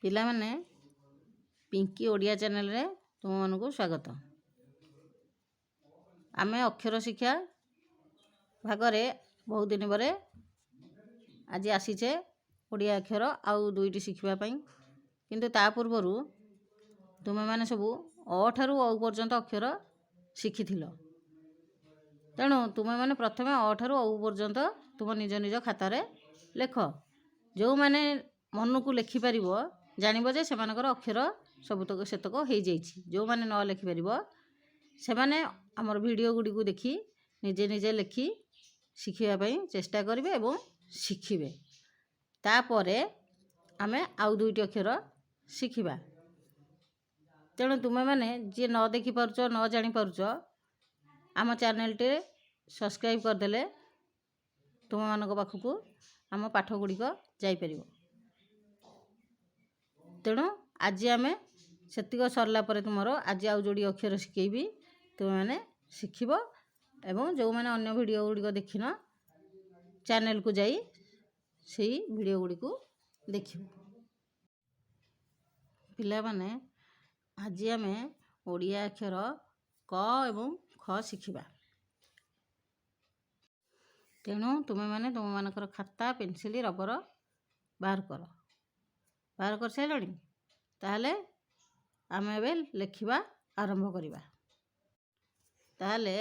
ପିଲାମାନେ, ପିଙ୍କି ଓଡ଼ିଆ ଚ୍ୟାନେଲରେ ତୁମମାନଙ୍କୁ ସ୍ୱାଗତ। ଆମେ ଅକ୍ଷର ଶିକ୍ଷା ଭାଗରେ ବହୁତ ଦିନ ପରେ ଆଜି ଆସିଛେ ଓଡ଼ିଆ ଅକ୍ଷର ଆଉ ଦୁଇଟି ଶିଖିବା ପାଇଁ। କିନ୍ତୁ ତା ପୂର୍ବରୁ ତୁମେମାନେ ସବୁ ଅ ଠାରୁ ଔ ପର୍ଯ୍ୟନ୍ତ ଅକ୍ଷର ଶିଖିଥିଲ। ତେଣୁ ତୁମେମାନେ ପ୍ରଥମେ ଅ ଠାରୁ ଔ ପର୍ଯ୍ୟନ୍ତ ତୁମ ନିଜ ନିଜ ଖାତାରେ ଲେଖ। ଯେଉଁମାନେ ମନକୁ ଲେଖିପାରିବ, ଜାଣିବ ଯେ ସେମାନଙ୍କର ଅକ୍ଷର ସବୁତକ ସେତକ ହେଇଯାଇଛି। ଯେଉଁମାନେ ନ ଲେଖିପାରିବ, ସେମାନେ ଆମର ଭିଡ଼ିଓ ଗୁଡ଼ିକୁ ଦେଖି ନିଜେ ନିଜେ ଲେଖି ଶିଖିବା ପାଇଁ ଚେଷ୍ଟା କରିବେ ଏବଂ ଶିଖିବେ। ତାପରେ ଆମେ ଆଉ ଦୁଇଟି ଅକ୍ଷର ଶିଖିବା। ତେଣୁ ତୁମେମାନେ ଯିଏ ନ ଦେଖିପାରୁଛ, ନ ଜାଣିପାରୁଛ, ଆମ ଚ୍ୟାନେଲଟିରେ ସବସ୍କ୍ରାଇବ୍ କରିଦେଲେ ତୁମମାନଙ୍କ ପାଖକୁ ଆମ ପାଠ ଗୁଡ଼ିକ ଯାଇପାରିବ। ତେଣୁ ଆଜି ଆମେ ସେତିକ ସରିଲା ପରେ ତୁମର ଆଜି ଆଉ ଯୋଡ଼ିଏ ଅକ୍ଷର ଶିଖେଇବି, ତୁମେମାନେ ଶିଖିବ। ଏବଂ ଯେଉଁମାନେ ଅନ୍ୟ ଭିଡ଼ିଓ ଗୁଡ଼ିକ ଦେଖିନ, ଚ୍ୟାନେଲକୁ ଯାଇ ସେଇ ଭିଡ଼ିଓ ଗୁଡ଼ିକୁ ଦେଖିବ। ପିଲାମାନେ, ଆଜି ଆମେ ଓଡ଼ିଆ ଅକ୍ଷର କ ଏବଂ ଖ ଶିଖିବା। ତେଣୁ ତୁମେମାନେ ତୁମମାନଙ୍କର ଖାତା, ପେନସିଲ୍, ରବର ବାହାର କର। ବାହାର କରିସାରିଲଣି? ତାହେଲେ ଆମେ ଏବେ ଲେଖିବା ଆରମ୍ଭ କରିବା। ତାହେଲେ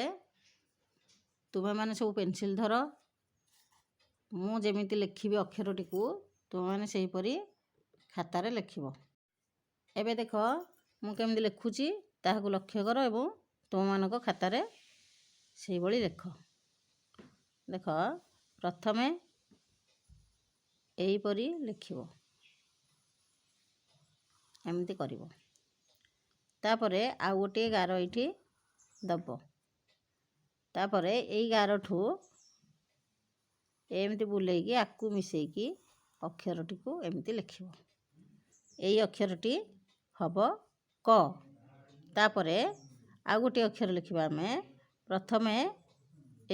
ତୁମେମାନେ ସବୁ ପେନସିଲ୍ ଧର। ମୁଁ ଯେମିତି ଲେଖିବି ଅକ୍ଷରଟିକୁ, ତୁମେମାନେ ସେହିପରି ଖାତାରେ ଲେଖିବ। ଏବେ ଦେଖ, ମୁଁ କେମିତି ଲେଖୁଛି, ତାହାକୁ ଲକ୍ଷ୍ୟ କର ଏବଂ ତୁମମାନଙ୍କ ଖାତାରେ ସେଇଭଳି ଲେଖ। ଦେଖ, ପ୍ରଥମେ ଏହିପରି ଲେଖିବ, ଏମିତି କରିବ। ତାପରେ ଆଉ ଗୋଟିଏ ଗାର ଏଇଠି ଦେବ। ତାପରେ ଏଇ ଗାରଠୁ ଏମିତି ବୁଲେଇକି ଆକୁ ମିଶେଇକି ଅକ୍ଷରଟିକୁ ଏମିତି ଲେଖିବ। ଏଇ ଅକ୍ଷରଟି ହେବ କ। ତାପରେ ଆଉ ଗୋଟିଏ ଅକ୍ଷର ଲେଖିବା ଆମେ। ପ୍ରଥମେ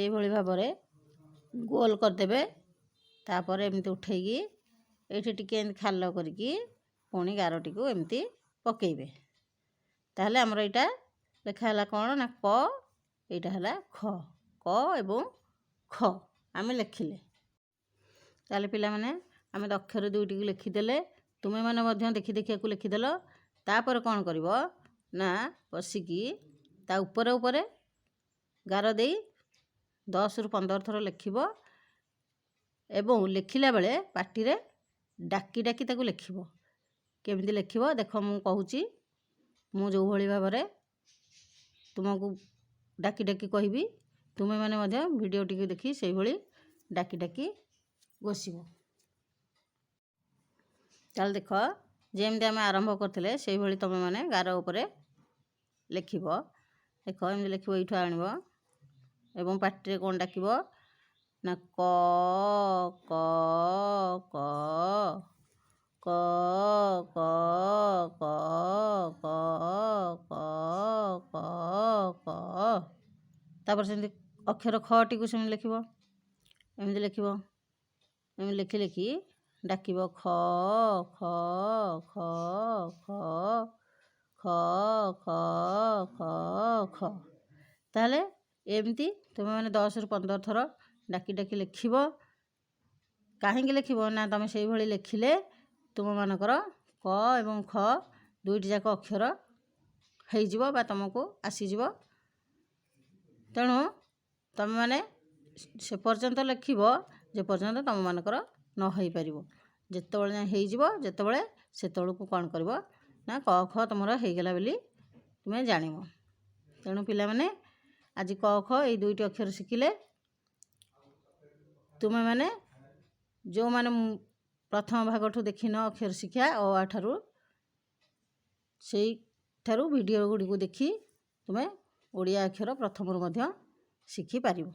ଏଇଭଳି ଭାବରେ ଗୋଲ କରିଦେବେ। ତାପରେ ଏମିତି ଉଠେଇକି ଏଇଠି ଟିକେ ଏମିତି ଖାଲ କରିକି ପୁଣି ଗାରଟିକୁ ଏମିତି ପକେଇବେ। ତାହେଲେ ଆମର ଏଇଟା ଲେଖା ହେଲା କ'ଣ ନା କ। ଏଇଟା ହେଲା ଖ। କ ଏବଂ ଖ ଆମେ ଲେଖିଲେ। ତାହେଲେ ପିଲାମାନେ, ଆମେ ଅକ୍ଷର ଦୁଇଟିକୁ ଲେଖିଦେଲେ। ତୁମେମାନେ ମଧ୍ୟ ଦେଖି ଦେଖିବାକୁ ଲେଖିଦେଲ। ତାପରେ କ'ଣ କରିବ ନା ବସିକି ତା ଉପରେ ଉପରେ ଗାର ଦେଇ 10ରୁ 15 ଥର ଲେଖିବ ଏବଂ ଲେଖିଲା ବେଳେ ପାଟିରେ ଡାକି ଡାକି ତାକୁ ଲେଖିବ। କେମିତି ଲେଖିବ ଦେଖ, ମୁଁ କହୁଛି। ମୁଁ ଯେଉଁଭଳି ଭାବରେ ତୁମକୁ ଡାକି ଡାକି କହିବି, ତୁମେମାନେ ମଧ୍ୟ ଭିଡ଼ିଓଟିକୁ ଦେଖି ସେଇଭଳି ଡାକି ଡାକି ଘୋଷିବ। ତାହେଲେ ଦେଖ, ଯେମିତି ଆମେ ଆରମ୍ଭ କରିଥିଲେ, ସେଇଭଳି ତୁମେମାନେ ଗାର ଉପରେ ଲେଖିବ। ଦେଖ, ଏମିତି ଲେଖିବ। ଏଇଠୁ ଆଣିବ ଏବଂ ପାଟିରେ କ'ଣ ଡାକିବ ନା କ, କ, କ, କ, କ, କ, କ, କ, କ, କ। ତାପରେ ସେମିତି ଅକ୍ଷର ଖଟିକୁ ସେମିତି ଲେଖିବ। ଏମିତି ଲେଖିବ। ଏମିତି ଲେଖି ଲେଖି ଡାକିବ, ଖ, ଖ, ଖ, ଖ, ଖ, ଖ, ଖ, ଖ। ତାହେଲେ ଏମିତି ତୁମେମାନେ 10ରୁ 15 ଥର ଡାକି ଡାକି ଲେଖିବ। କାହିଁକି ଲେଖିବ ନା ତୁମେ ସେଇଭଳି ଲେଖିଲେ ତୁମମାନଙ୍କର କ ଏବଂ ଖ ଦୁଇଟି ଯାକ ଅକ୍ଷର ହେଇଯିବ ବା ତୁମକୁ ଆସିଯିବ। ତେଣୁ ତୁମେମାନେ ସେ ପର୍ଯ୍ୟନ୍ତ ଲେଖିବ, ଯେପର୍ଯ୍ୟନ୍ତ ତୁମମାନଙ୍କର ନ ହେଇପାରିବ। ଯେତେବେଳେ ଯାଏଁ ହେଇଯିବ, ଯେତେବେଳେ ସେତେବେଳକୁ କ'ଣ କରିବ ନା କ ଖ ତୁମର ହେଇଗଲା ବୋଲି ତୁମେ ଜାଣିବ। ତେଣୁ ପିଲାମାନେ, ଆଜି କ ଖ ଏଇ ଦୁଇଟି ଅକ୍ଷର ଶିଖିଲେ। ତୁମେମାନେ ଯେଉଁମାନେ ପ୍ରଥମ ଭାଗଠୁ ଦେଖିନ ଅକ୍ଷର ଶିକ୍ଷା ଅ ଆ ଠାରୁ, ସେଇଠାରୁ ଭିଡ଼ିଓ ଗୁଡ଼ିକୁ ଦେଖି ତୁମେ ଓଡ଼ିଆ ଅକ୍ଷର ପ୍ରଥମରୁ ମଧ୍ୟ ଶିଖିପାରିବ।